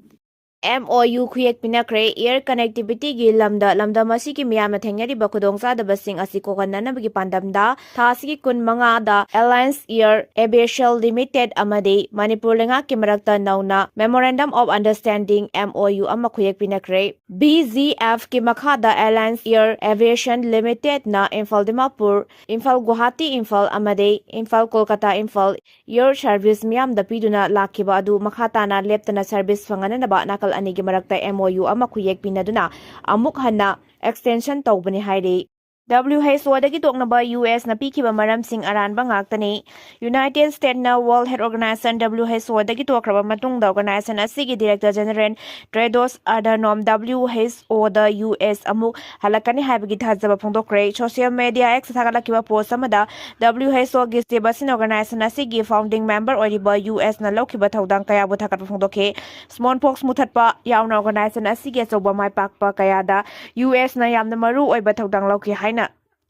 MOU ꯈꯨꯌꯦꯛ ꯄꯤꯅꯈ꯭ꯔꯦ꯫ Air connectivityꯒꯤ ꯂꯝꯗ ꯂꯝꯗꯝ ꯑꯁꯤꯒꯤ ꯃꯤꯌꯥꯝꯅ ꯊꯦꯡꯅꯔꯤꯕ ꯈꯨꯗꯣꯡꯆꯥꯗꯕꯁꯤꯡ ꯑꯁꯤ ꯀꯣꯛꯍꯟꯅꯅꯕꯒꯤ ꯄꯥꯟꯗꯝꯗ ꯊꯥ ꯑꯁꯤꯒꯤ ꯀꯨꯟꯃꯉꯥꯗ Alliance Air Aviation Limited ꯑꯃꯗꯤ ꯃꯅꯤꯄꯨꯔ ꯂꯩꯉꯥꯛꯀꯤ ꯃꯔꯛꯇ ꯅꯧꯅ Memorandum of Understanding, MOU, ꯑꯃ ꯈꯨꯌꯦꯛ ꯄꯤꯅꯈ꯭ꯔꯦ꯫ BGFꯀꯤ ꯃꯈꯥꯗ Alliance Air Aviation Limitedꯅ Imphal Dimapur, Imphal Guwahati Imphal ꯑꯃꯗꯤ ꯏꯝꯐꯥꯜ ꯀꯣꯜꯀꯇꯥ ꯏꯝꯐꯥꯜ air service ꯃꯤꯌꯥꯝꯗ ꯄꯤꯗꯨꯅ ꯂꯥꯛꯈꯤꯕ ꯑꯗꯨ ꯃꯈꯥ ꯇꯥꯅ ꯂꯦꯞꯇꯅ service ꯐꯪꯍꯟꯅꯅꯕ ꯅꯥꯀꯜ ꯑꯅꯤꯒꯤ ꯃꯔꯛꯇ MOU ꯑꯃ ꯈꯨꯌꯦꯛ ꯄꯤꯅꯗꯨꯅ ꯑꯃꯨꯛ ꯍꯟꯅ extension ꯇꯧꯕꯅꯤ ꯍꯥꯏꯔꯤ꯫ WHOꯗꯒꯤ ꯇꯣꯛꯅꯕ USꯅ ꯄꯤꯈꯤꯕ ꯃꯔꯝꯁꯤꯡ ꯑꯔꯥꯟꯕ ꯉꯥꯛꯇꯅꯤ꯫ United Statesꯅ World Health Organization, WHOꯗꯒꯤ ꯇꯣꯛꯈ꯭ꯔꯕ ꯃꯇꯨꯡꯗ organization ꯑꯁꯤꯒꯤ Director General Tedros Adhanom WHOꯗ US ꯑꯃꯨꯛ ꯍꯜꯂꯛꯀꯅꯤ ꯍꯥꯏꯕꯒꯤ ꯊꯥꯖꯕ ꯐꯣꯡꯗꯣꯛꯈ꯭ꯔꯦ꯫ Social media Xꯇ ꯊꯥꯒꯠꯂꯛꯈꯤꯕ post ꯑꯃꯗ WHOꯒꯤ chief ꯑꯁꯤꯅ organization ꯑꯁꯤꯒꯤ founding member ꯑꯣꯏꯔꯤꯕ USꯅ ꯂꯧꯈꯤꯕ ꯊꯧꯗꯥꯡ ꯀꯌꯥꯕꯨ ꯊꯥꯒꯠꯄ ꯐꯣꯡꯗꯣꯛꯈꯤ꯫ Smallpox ꯃꯨꯊꯠꯄ ꯌꯥꯎꯅ organization ꯑꯁꯤꯒꯤ ꯑꯆꯧꯕ ꯃꯥꯏ ꯄꯥꯛꯄ ꯀꯌꯥꯗ USꯅ ꯌꯥꯝꯅ ꯃꯔꯨ ꯑꯣꯏꯕ ꯊꯧꯗꯥꯡ ꯂꯧꯈꯤ ꯍꯥꯏꯅ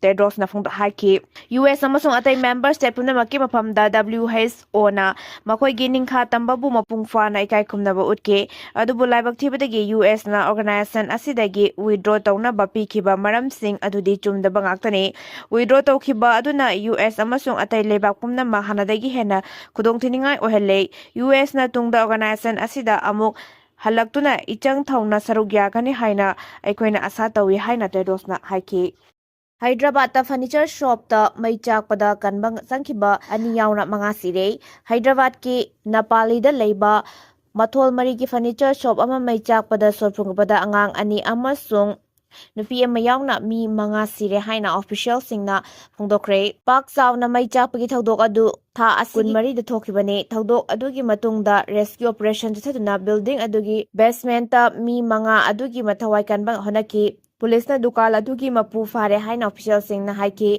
ꯇꯦꯗ꯭ꯔꯣꯁꯅ ꯐꯣꯡꯗꯣꯛ ꯍꯥꯏꯈꯤ꯫ ꯌꯨ ꯑꯦꯁ ꯑꯃꯁꯨꯡ ꯑꯇꯩ ꯃꯦꯝꯕꯔ ꯁ꯭ꯇꯦꯠ ꯄꯨꯝꯅꯃꯛꯀꯤ ꯃꯐꯝꯗ W H O ꯅ ꯃꯈꯣꯏꯒꯤ ꯅꯤꯡꯈꯥ ꯇꯝꯕꯕꯨ ꯃꯄꯨꯡ ꯐꯥꯅ ꯏꯀꯥꯏ ꯈꯨꯝꯅꯕ ꯎꯠꯈꯤ꯫ ꯑꯗꯨꯕꯨ ꯂꯥꯏꯕꯛ ꯊꯤꯕꯗꯒꯤ ꯌꯨ ꯑꯦꯁꯅ ꯑꯣꯔꯒꯅꯥꯏꯖꯦꯁꯟ ꯑꯁꯤꯗꯒꯤ ꯋꯤꯗ꯭ꯔꯣ ꯇꯧꯅꯕ ꯄꯤꯈꯤꯕ ꯃꯔꯝꯁꯤꯡ ꯑꯗꯨꯗꯤ ꯆꯨꯝꯗꯕ ꯉꯥꯛꯇꯅꯤ꯫ ꯋꯤꯗ꯭ꯔꯣ ꯇꯧꯈꯤꯕ ꯑꯗꯨꯅ ꯌꯨ ꯑꯦꯁ ꯑꯃꯁꯨꯡ ꯑꯇꯩ ꯂꯩꯕꯥꯛ ꯄꯨꯝꯅꯃꯛ ꯍꯥꯟꯅꯗꯒꯤ ꯍꯦꯟꯅ ꯈꯨꯗꯣꯡꯊꯤꯅꯤꯡꯉꯥꯏ ꯑꯣꯏꯍꯜꯂꯦ꯫ ꯌꯨ ꯑꯦꯁꯅ ꯇꯨꯡꯗ ꯑꯣꯔꯒꯅꯥꯏꯖꯦꯁꯟ ꯑꯁꯤꯗ ꯑꯃꯨꯛ ꯍꯜꯂꯛꯇꯨꯅ ꯏꯆꯪ ꯊꯧꯅ ꯁꯔꯨꯛ ꯌꯥꯒꯅꯤ ꯍꯥꯏꯅ ꯑꯩꯈꯣꯏꯅ ꯑꯥꯁꯥ ꯇꯧꯏ ꯍꯥꯏꯅ ꯇꯦꯗ꯭ꯔꯣꯁꯅ ꯍꯥꯏꯈꯤ꯫ ꯍꯥꯏꯗ꯭ꯔꯕꯥꯗꯇ ꯐꯔꯅꯤꯆꯔ ꯁꯣꯞꯇ ꯃꯩ ꯆꯥꯛꯄꯗ ꯀꯟꯕ ꯆꯪꯈꯤꯕ ꯑꯅꯤ ꯌꯥꯎꯅ ꯃꯉꯥ ꯁꯤꯔꯦ꯫ ꯍꯥꯏꯗ꯭ꯔꯕꯥꯗꯀꯤ ꯅꯄꯥꯂꯤꯗ ꯂꯩꯕ ꯃꯊꯣꯜ ꯃꯔꯤꯒꯤ ꯐꯔꯅꯤꯆꯔ ꯁꯣꯞ ꯑꯃ ꯃꯩ ꯆꯥꯛꯄꯗ ꯁꯣꯔ ꯐꯨꯡꯒꯠꯄꯗ ꯑꯉꯥꯡ ꯑꯅꯤ ꯑꯃꯁꯨꯡ ꯅꯨꯄꯤ ꯑꯃ ꯌꯥꯎꯅ ꯃꯤ ꯃꯉꯥ ꯁꯤꯔꯦ ꯍꯥꯏꯅ ꯑꯣꯐꯤꯁꯤꯌꯦꯜꯁꯤꯡꯅ ꯐꯣꯡꯗꯣꯛꯈ꯭ꯔꯦ꯫ ꯄꯥꯛ ꯆꯥꯎꯅ ꯃꯩ ꯆꯥꯛꯄꯒꯤ ꯊꯧꯗꯣꯛ ꯑꯗꯨ ꯊꯥ ꯑꯁꯤꯒꯤ ꯀꯨꯟꯃꯔꯤꯗ ꯊꯣꯛꯈꯤꯕꯅꯤ꯫ ꯊꯧꯗꯣꯛ ꯑꯗꯨꯒꯤ ꯃꯇꯨꯡꯗ ꯔꯦꯁꯀ꯭ꯌꯨ ꯑꯣꯄꯔꯦꯁꯟ ꯆꯠꯊꯗꯨꯅ ꯕꯤꯜꯗꯤꯡ ꯑꯗꯨꯒꯤ ꯕꯦꯁꯃꯦꯟꯇ ꯃꯤ ꯃꯉꯥ ꯑꯗꯨꯒꯤ ꯃꯊꯋꯥꯏ ꯀꯟꯕ ꯍꯣꯠꯅꯈꯤ꯫ ꯄꯨꯂꯤꯁꯅ ꯗꯨꯀꯥꯟ ꯑꯗꯨꯒꯤ ꯃꯄꯨ ꯐꯥꯔꯦ ꯍꯥꯏꯅ ꯑꯣꯐꯤꯁꯤꯌꯦꯜꯁꯤꯡꯅ ꯍꯥꯏꯈꯤ꯫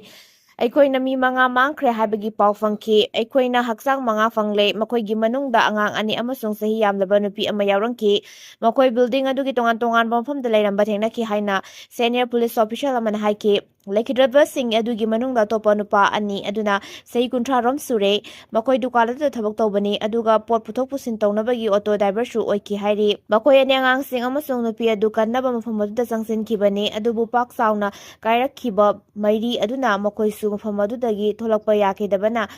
ꯑꯩꯈꯣꯏꯅ ꯃꯤ ꯃꯉꯥ ꯃꯥꯡꯈ꯭ꯔꯦ ꯍꯥꯏꯕꯒꯤ ꯄꯥꯎ ꯐꯪꯈꯤ꯫ ꯑꯩꯈꯣꯏꯅ ꯍꯛꯆꯥꯡ ꯃꯉꯥ ꯐꯪꯂꯦ, ꯃꯈꯣꯏꯒꯤ ꯃꯅꯨꯡꯗ ꯑꯉꯥꯡ ꯑꯅꯤ ꯑꯃꯁꯨꯡ ꯆꯍꯤ ꯌꯥꯝꯂꯕ ꯅꯨꯄꯤ ꯑꯃ ꯌꯥꯎꯔꯝꯈꯤ꯫ ꯃꯈꯣꯏ ꯕꯤꯜꯗꯤꯡ ꯑꯗꯨꯒꯤ ꯇꯣꯉꯥꯟ ꯇꯣꯉꯥꯟꯕ ꯃꯐꯝꯗ ꯂꯩꯔꯝꯕ ꯊꯦꯡꯅꯈꯤ ꯍꯥꯏꯅ ꯁꯦꯅꯤꯌꯔ ꯄꯨꯂꯤꯁ ꯑꯣꯐꯤꯁꯤꯌꯦꯜ ꯑꯃꯅ ꯍꯥꯏꯈꯤ꯫ ꯂꯩꯈꯤꯗ꯭ꯔꯕꯁꯤꯡ ꯑꯗꯨꯒꯤ ꯃꯅꯨꯡꯗ ꯑꯇꯣꯞꯄ ꯅꯨꯄꯥ ꯑꯅꯤ ꯑꯗꯨꯅ ꯆꯍꯤ ꯀꯨꯟꯊ꯭ꯔꯥ ꯔꯣꯝ ꯁꯨꯔꯦ꯫ ꯃꯈꯣꯏ ꯗꯨꯀꯥꯟ ꯑꯗꯨꯗ ꯊꯕꯛ ꯇꯧꯕꯅꯤ, ꯑꯗꯨꯒ ꯄꯣꯠ ꯄꯨꯊꯣꯛ ꯄꯨꯁꯤꯟ ꯇꯧꯅꯕꯒꯤ ꯑꯣꯇꯣ ꯗ꯭ꯔꯥꯏꯚꯔꯁꯨ ꯑꯣꯏꯈꯤ ꯍꯥꯏꯔꯤ꯫ ꯃꯈꯣꯏ ꯑꯅꯤ ꯑꯉꯥꯡꯁꯤꯡ ꯑꯃꯁꯨꯡ ꯅꯨꯄꯤ ꯑꯗꯨ ꯀꯟꯅꯕ ꯃꯐꯝ ꯑꯗꯨꯗ ꯆꯪꯁꯤꯟꯈꯤꯕꯅꯤ, ꯑꯗꯨꯕꯨ ꯄꯥꯛ ꯆꯥꯎꯅ ꯀꯥꯏꯔꯛꯈꯤꯕ ꯃꯩꯔꯤ ꯑꯗꯨꯅ ꯃꯈꯣꯏꯁꯨ ꯃꯐꯝ ꯑꯗꯨꯗꯒꯤ ꯊꯣꯛꯂꯛꯄ ꯌꯥꯈꯤꯗꯕꯅ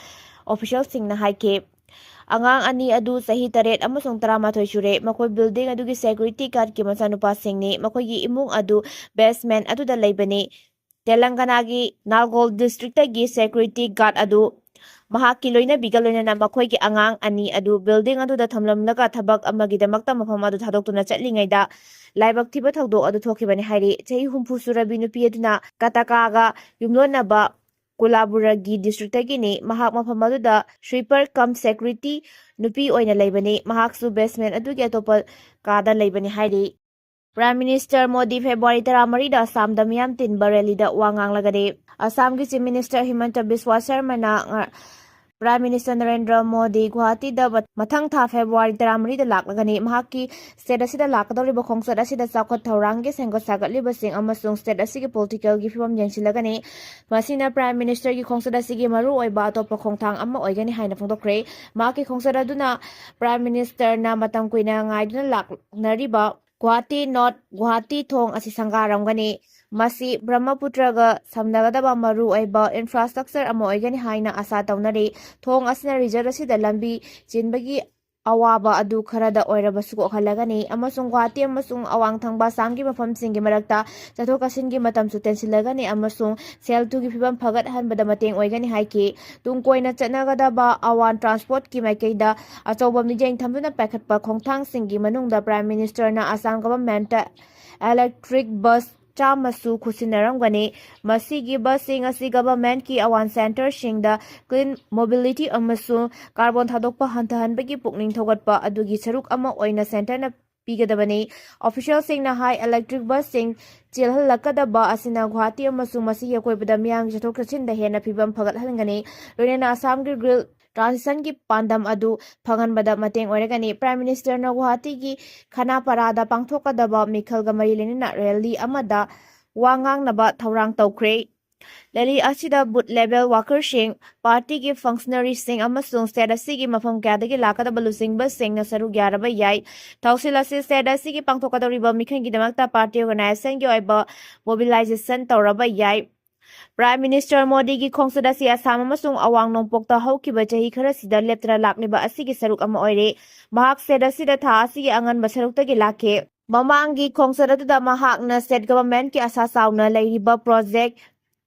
ꯑꯣꯐꯤꯁꯤꯌꯦꯜꯁꯤꯡꯅ ꯍꯥꯏꯈꯤ꯫ ꯑꯉꯥꯡ ꯑꯅꯤ ꯑꯗꯨ ꯆꯍꯤ ꯇꯔꯦꯠ ꯑꯃꯁꯨꯡ ꯇꯔꯥꯃꯥꯊꯣꯏ ꯁꯨꯔꯦ꯫ ꯃꯈꯣꯏ ꯕꯤꯜꯗꯤꯡ ꯑꯗꯨꯒꯤ ꯁꯦꯀ꯭ꯌꯨꯔꯤꯇꯤ ꯒꯥꯔꯗꯀꯤ ꯃꯆꯥꯅꯨꯄꯥꯁꯤꯡꯅꯤ꯫ ꯃꯈꯣꯏꯒꯤ ꯏꯃꯨꯡ ꯑꯗꯨ ꯕꯦꯁꯃꯦꯟ ꯑꯗꯨꯗ ꯂꯩꯕꯅꯤ꯫ ꯇꯦꯂꯪꯒꯅꯥꯒꯤ ꯅꯥꯜꯒꯣꯜ ꯗꯤꯁꯇ꯭ꯔꯤꯛꯇꯒꯤ ꯁꯦꯀ꯭ꯌꯨꯔꯤꯇꯤ ꯒꯥꯔꯗ ꯑꯗꯨ ꯃꯍꯥꯛꯀꯤ ꯂꯣꯏꯅꯕꯤꯒ ꯂꯣꯏꯅꯅ ꯃꯈꯣꯏꯒꯤ ꯑꯉꯥꯡ ꯑꯅꯤ ꯑꯗꯨ ꯕꯤꯜꯗꯤꯡ ꯑꯗꯨꯗ ꯊꯝꯂꯝꯂꯒ ꯊꯕꯛ ꯑꯃꯒꯤꯗꯃꯛꯇ ꯃꯐꯝ ꯑꯗꯨ ꯊꯥꯗꯣꯛꯇꯨꯅ ꯆꯠꯂꯤꯉꯩꯗ ꯂꯥꯏꯕꯛ ꯊꯤꯕ ꯊꯧꯗꯣꯛ ꯑꯗꯨ ꯊꯣꯛꯈꯤꯕꯅꯤ ꯍꯥꯏꯔꯤ꯫ ꯆꯍꯤ ꯍꯨꯝꯐꯨ ꯁꯨꯔꯕꯤ ꯅꯨꯄꯤ ꯑꯗꯨꯅ ꯀꯇꯥꯀꯥꯒ ꯌꯨꯝꯂꯣꯟꯅꯕ ꯀꯨꯂꯥꯕꯨꯔꯒꯤ ꯗꯤꯁꯇ꯭ꯔꯤꯛꯇꯒꯤꯅꯤ꯫ ꯃꯍꯥꯛ ꯃꯐꯝ ꯑꯗꯨꯗ ꯁ꯭ꯋꯤꯄꯔ ꯀꯝ ꯁꯦꯀ꯭ꯌꯨꯔꯤꯇꯤ ꯅꯨꯄꯤ ꯑꯣꯏꯅ ꯂꯩꯕꯅꯤ꯫ ꯃꯍꯥꯛꯁꯨ ꯕꯦꯁꯃꯦꯟ ꯑꯗꯨꯒꯤ ꯑꯇꯣꯞꯄ ꯀꯥꯗ ꯂꯩꯕꯅꯤ ꯍꯥꯏꯔꯤ꯫ ꯄ꯭ꯔꯥꯏꯝ ꯃꯤꯅꯤꯁꯇꯔ ꯃꯣꯗꯤ ꯐꯦꯕ꯭ꯔꯨꯋꯥꯔꯤ ꯇꯔꯥꯃꯔꯤꯗ ꯑꯁꯥꯝꯗ ꯃꯤꯌꯥꯝ ꯇꯤꯟꯕ ꯔꯦꯂꯤꯗ ꯋꯥ ꯉꯥꯡꯂꯒꯅꯤ꯫ ꯑꯁꯥꯝꯒꯤ ꯆꯤꯐ ꯃꯤꯅꯤꯁꯇꯔ ꯍꯤꯃꯟꯇ ꯕꯤꯁ꯭ꯋꯥ ꯁꯔꯃꯅ ꯉ-, Prime Minister ꯅꯔꯦꯟꯗ꯭ꯔ ꯃꯣꯗꯤ ꯒꯨꯋꯥꯍꯥꯇꯤꯗ ꯃ-, ꯃꯊꯪ ꯊꯥ ꯐꯦꯕ꯭ꯔꯨꯋꯥꯔꯤ ꯇꯔꯥꯃꯔꯤꯗ ꯂꯥꯛꯂꯒꯅꯤ꯫ ꯃꯍꯥꯛꯀꯤ state ꯑꯁꯤꯗ ꯂꯥꯛꯀꯗꯧꯔꯤꯕ ꯈꯣꯡꯆꯠ ꯑꯁꯤꯗ ꯆꯥꯎꯈꯠ ꯊꯧꯔꯥꯡꯒꯤ ꯁꯦꯝꯒꯠ ꯁꯥꯒꯠꯂꯤꯕꯁꯤꯡ ꯑꯃꯁꯨꯡ state ꯑꯁꯤꯒꯤ political ꯒꯤ ꯐꯤꯕꯝ ꯌꯦꯡꯁꯤꯜꯂꯒꯅꯤ꯫ ꯃꯁꯤꯅ Prime Minister ꯒꯤ ꯈꯣꯡꯆꯠ ꯑꯁꯤꯒꯤ ꯃꯔꯨꯑꯣꯏꯕ ꯑꯇꯣꯞꯄ ꯈꯣꯡꯊꯥꯡ ꯑꯃ ꯑꯣꯏꯒꯅꯤ ꯍꯥꯏꯅ ꯐꯣꯡꯗꯣꯛꯈ꯭ꯔꯦ꯫ ꯃꯍꯥꯛꯀꯤ ꯈꯣꯡꯆꯠ ꯑꯗꯨꯅ Prime Minister ꯅ ꯃꯇꯝ ꯀꯨꯏꯅ ꯉꯥꯏꯗꯨꯅ ꯂꯥꯛꯅꯔꯤꯕ ꯒꯨꯋꯥꯍꯥꯇꯤ North ꯒꯨꯋꯥꯍꯥꯇꯤ ꯊꯣꯡ ꯑꯁꯤ ꯁꯪꯒꯥꯔꯝꯒꯅꯤ꯫ ꯃꯁꯤ ꯕ꯭ꯔꯍ꯭ꯃꯄꯨꯇ꯭ꯔꯒ ꯁꯝꯅꯒꯗꯕ ꯃꯔꯨꯑꯣꯏꯕ infrastructure ꯑꯃ ꯑꯣꯏꯒꯅꯤ ꯍꯥꯏꯅ ꯑꯥꯁꯥ ꯇꯧꯅꯔꯤ꯫ ꯊꯣꯡ ꯑꯁꯤꯅ region ꯑꯁꯤꯗ ꯂꯝꯕꯤ ꯆꯤꯟꯕꯒꯤ ꯑꯋꯥꯕ ꯑꯗꯨ ꯈꯔꯗ ꯑꯣꯏꯔꯕꯁꯨ ꯀꯣꯛꯍꯜꯂꯒꯅꯤ ꯑꯃꯁꯨꯡ ꯒꯨꯋꯥꯍꯥꯇꯤ ꯑꯃꯁꯨꯡ ꯑꯋꯥꯡ ꯊꯪꯕ ꯑꯁꯥꯝꯒꯤ ꯃꯐꯝꯁꯤꯡꯒꯤ ꯃꯔꯛꯇ ꯆꯠꯊꯣꯛ ꯆꯠꯁꯤꯟꯒꯤ ꯃꯇꯝꯁꯨ ꯇꯦꯟꯁꯤꯜꯂꯒꯅꯤ ꯑꯃꯁꯨꯡ ꯁꯦꯜ ꯊꯨꯝꯒꯤ ꯐꯤꯕꯝ ꯐꯒꯠꯍꯟꯕꯗ ꯃꯇꯦꯡ ꯑꯣꯏꯒꯅꯤ ꯍꯥꯏꯈꯤ꯫ ꯇꯨꯡ ꯀꯣꯏꯅ ꯆꯠꯅꯒꯗꯕ ꯑꯋꯥꯟ transport ꯀꯤ ꯃꯥꯏꯀꯩꯗ ꯑꯆꯧꯕ ꯃꯤꯠꯌꯦꯡ ꯊꯝꯗꯨꯅ ꯄꯥꯏꯈꯠꯄ ꯈꯣꯡꯊꯥꯡꯁꯤꯡꯒꯤ ꯃꯅꯨꯡꯗ Prime Minister ꯅ ꯑꯁꯥꯝ government ꯇ electric bus ꯆꯥꯝꯃꯁꯨ ꯈꯨꯠꯁꯤꯟꯅꯔꯝꯒꯅꯤ꯫ ꯃꯁꯤꯒꯤ bus ꯁꯤꯡ ꯑꯁꯤ government ꯀꯤ ꯑꯋꯥꯟ centre ꯁꯤꯡꯗ clean mobility ꯑꯃꯁꯨꯡ carbon ꯊꯥꯗꯣꯛꯄ ꯍꯟꯊꯍꯟꯕꯒꯤ ꯄꯨꯛꯅꯤꯡ ꯊꯧꯒꯠꯄ ꯑꯗꯨꯒꯤ ꯁꯔꯨꯛ ꯑꯃ ꯑꯣꯏꯅ centre ꯅ ꯄꯤꯒꯗꯕꯅꯤ꯫ Official ꯁꯤꯡꯅ ꯍꯥꯏ, electric bus ꯁꯤꯡ ꯆꯦꯜꯍꯜꯂꯛꯀꯗꯕ ꯑꯁꯤꯅ ꯒꯨꯋꯥꯍꯥꯇꯤ ꯑꯃꯁꯨꯡ ꯃꯁꯤꯒꯤ ꯑꯀꯣꯏꯕꯗ ꯃꯤꯌꯥꯝꯒꯤ ꯆꯠꯊꯣꯛ ꯆꯠꯁꯤꯟꯗ ꯍꯦꯟꯅ ꯐꯤꯕꯝ ꯐꯒꯠꯍꯟꯒꯅꯤ, ꯂꯣꯏꯅꯅ ꯑꯁꯥꯝꯒꯤ green transition ꯒꯤ ꯄꯥꯟꯗꯝ ꯑꯗꯨ ꯐꯪꯍꯟꯕꯗ ꯃꯇꯦꯡ ꯑꯣꯏꯔꯒꯅꯤ꯫ Prime Minister ꯅ ꯒꯨꯋꯥꯍꯥꯇꯤꯒꯤ ꯈꯅꯥꯄꯥꯔꯥꯗ ꯄꯥꯡꯊꯣꯛꯀꯗꯕ ꯃꯤꯈꯜꯒ ꯃꯔꯤ ꯂꯩꯅꯅ rally ꯑꯃꯗ ꯋꯥ ꯉꯥꯡꯅꯕ ꯊꯧꯔꯥꯡ ꯇꯧꯈ꯭ꯔꯦ꯫ Rally ꯑꯁꯤꯗ booth level worker ꯁꯤꯡ, party ꯒꯤ functionary ꯁꯤꯡ ꯑꯃꯁꯨꯡ state ꯑꯁꯤꯒꯤ ꯃꯐꯝ ꯀꯌꯥꯗꯒꯤ ꯂꯥꯛꯀꯗꯕ ꯂꯨꯆꯤꯡꯕꯁꯤꯡꯅ ꯁꯔꯨꯛ ꯌꯥꯔꯕ ꯌꯥꯏ꯫ ꯊꯧꯁꯤꯜ ꯑꯁꯤ state ꯑꯁꯤꯒꯤ ꯄꯥꯡꯊꯣꯛꯀꯗꯧꯔꯤꯕ ꯃꯤꯈꯜꯒꯤꯗꯃꯛꯇ party organization ꯒꯤ ꯑꯣꯏꯕ mobilization ꯇꯧꯔꯕ ꯌꯥꯏ꯫ Prime Minister ꯃꯣꯗꯤꯒꯤ ꯈꯣꯡꯆꯠ ꯑꯁꯤ ꯑꯁꯥꯝ ꯑꯃꯁꯨꯡ ꯑꯋꯥꯡ ꯅꯣꯡꯄꯣꯛꯇ ꯍꯧꯈꯤꯕ ꯆꯍꯤ ꯈꯔꯁꯤꯗ ꯂꯦꯞꯇꯅ ꯂꯥꯛꯂꯤꯕ ꯑꯁꯤꯒꯤ ꯁꯔꯨꯛ ꯑꯃ ꯑꯣꯏꯔꯦ꯫ ꯃꯍꯥꯛ state ꯑꯁꯤꯗ ꯊꯥ ꯑꯁꯤꯒꯤ ꯑꯉꯟꯕ ꯁꯔꯨꯛꯇꯒꯤ ꯂꯥꯛꯈꯤ꯫ ꯃꯃꯥꯡꯒꯤ ꯈꯣꯡꯆꯠ ꯑꯗꯨꯗ ꯃꯍꯥꯛꯅ state government ꯀꯤ ꯑꯥꯁꯥ ꯆꯥꯎꯅ ꯂꯩꯔꯤꯕ project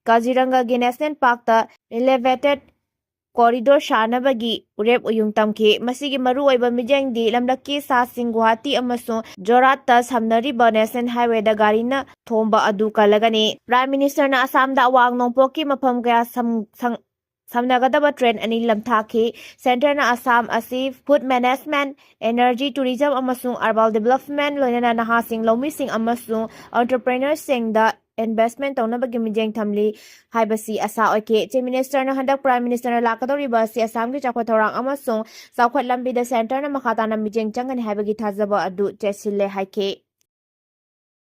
ꯀꯥꯖꯤꯔꯪꯒꯥꯒꯤ National Park ꯇ elevated corridor ꯁꯥꯅꯕꯒꯤ ꯎꯔꯦꯞ ꯎꯌꯨꯡ ꯇꯝꯈꯤ꯫ ꯃꯁꯤꯒꯤ ꯃꯔꯨꯑꯣꯏꯕ ꯃꯤꯠꯌꯦꯡꯗꯤ ꯂꯝꯂꯛꯀꯤ ꯁꯥꯁꯤꯡ ꯒꯨꯋꯥꯍꯥꯇꯤ ꯑꯃꯁꯨꯡ ꯖꯣꯔꯍꯥꯠꯇ ꯁꯝꯅꯔꯤꯕ National Highway ꯗ ꯒꯥꯔꯤꯅ ꯊꯣꯝꯕ ꯑꯗꯨ ꯀꯜꯂꯒꯅꯤ꯫ Prime Minister ꯅ ꯑꯁꯥꯝꯗ ꯑꯋꯥꯡ ꯅꯣꯡꯄꯣꯛꯀꯤ ꯃꯐꯝ ꯀꯌꯥ ꯁꯝ-, ꯁꯪ-, ꯁꯝꯅꯒꯗꯕ train ꯑꯅꯤ ꯂꯝꯊꯥꯈꯤ꯫ Centre ꯅ ꯑꯁꯥꯝ ꯑꯁꯤ food management, energy, tourism ꯑꯃꯁꯨꯡ urban development, ꯂꯣꯏꯅꯅ ꯅꯍꯥꯁꯤꯡ, ꯂꯧꯃꯤꯁꯤꯡ ꯑꯃꯁꯨꯡ entrepreneur ꯁꯤꯡꯗ investment ꯇꯧꯅꯕꯒꯤ ꯃꯤꯠꯌꯦꯡ ꯊꯝꯂꯤ ꯍꯥꯏꯕꯁꯤ ꯑꯁꯥ ꯑꯣꯏꯈꯤ꯫ Chief Minister ꯅ ꯍꯟꯗꯛ Prime Minister ꯅ ꯂꯥꯛꯀꯗꯧꯔꯤꯕ ꯑꯁꯤ ꯑꯁꯥꯝꯒꯤ ꯆꯥꯎꯈꯠ ꯊꯧꯔꯥꯡ ꯑꯃꯁꯨꯡ ꯆꯥꯎꯈꯠ ꯂꯝꯕꯤꯗ centre ꯅ ꯃꯈꯥ ꯇꯥꯅ ꯃꯤꯠꯌꯦꯡ ꯆꯪꯒꯅꯤ ꯍꯥꯏꯕꯒꯤ ꯊꯥꯖꯕ ꯑꯗꯨ ꯆꯦꯠꯁꯤꯜꯂꯦ ꯍꯥꯏꯈꯤ꯫